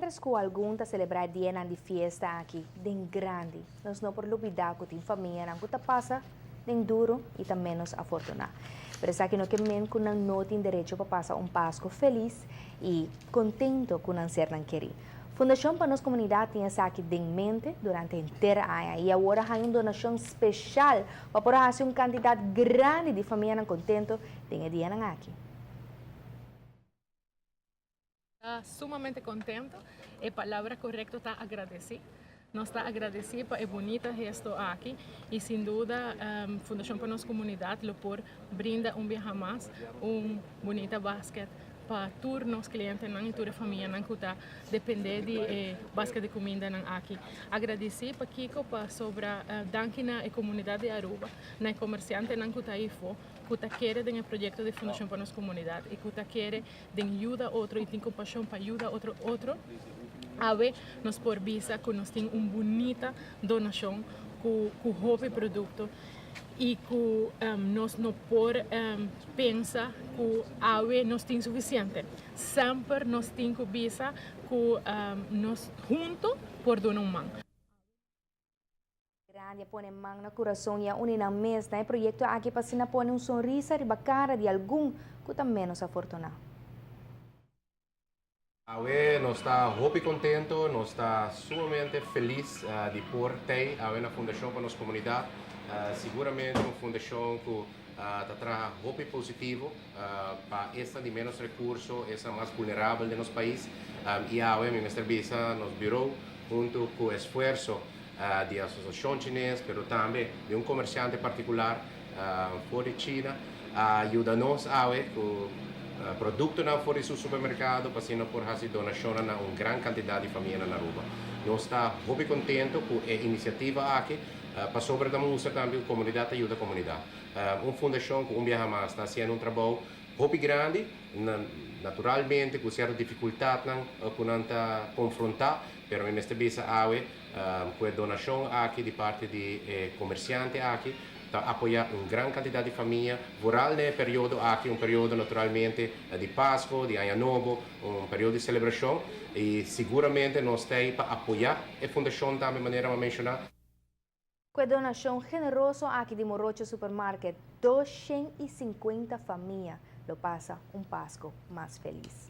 Mientras cu algun ta celebra e dianan di fiesta aki den grandi, nos no por lubida cu tin famianan cu ta pasa den duro y ta menos afortuna. Pero esaki no ke men cu nan no tin derecho pa pasa un Pasco feliz y contento cu nan sernan keri. Fundacion pa Nos Comunidad tin esaki den mente durante henter aña y awor a haña un donacion special pa por haci un cantidad grandi di famianan contento den e dianan aki. Ta sumamente contento, e palabra corecto ta agradeci. Nos ta agradeci pa e bunita gesto aki y sin duda Fundacion pa Nos Comunidad lo por brinda un biaha mas un bunita basket pa tur nos clientenan y tur e famianan cu ta depende di e basket di cumindanan aki. Agradeci pakico pasobra danki na e comunidad di Aruba, na e comerciantenan cu ta ayfo, cu ta kere den e proyecto di Fundacion pa Nos Comunidad y cu ta kere den yuda otro y tin compasión pa yuda otro otro, awe nos por bisa cu nos tin un bunita donacion cu cu hopi producto y cu nos no por pensa cu awe nos tin suficiente. Semper nos tin cu bisa cu nos hunto por duna un man. Grandi a pone man na kurason i a uni nan mes na e proyekto aki pa asina pone un sonrisa riba kara di algun ku ta ménos afortuná. Awe nos ta hopi contento, nos ta sumamente feliz di por tey awe na Fundacion pa nos Comunidad. Siguramente un fundacion cu ta traha hopi positivo pa esnan di menos recurso, esnan mas vulnerabel den nos pais. Y awe mi mester bisa nos bureau hunto cu esfuerzo di Asociacion Chines, pero tambe di un comerciante particular for di China a yuda nos awe cu productonan for di su supermercado pa asina por haci donacionnan na un gran cantidad di famianan na Aruba. Nos ta hopi contento cu e iniciativa aki pasobra ta mustra tambe cu comunidad ta yuda comunidad. Un fundacion cu un biaha mas ta haciendo un trabou hopi grandi, naturalmente cu cierto dificultadnan cu nan ta confronta, pero mi mester bisa awe cu e donacion aki di parti di e comerciante aki ta apoya un gran cantidad di famia, vooral den e periodo aki, un periodo naturalmente di Pasco, di Aña Nobo, un periodo di celebracion y siguramente nos ta ey pa apoya e fundacion tambe manera mi a menciona. Cu e donacion generoso aki di Morocho Supermarket, 250 famia lo pasa un Pasco mas feliz.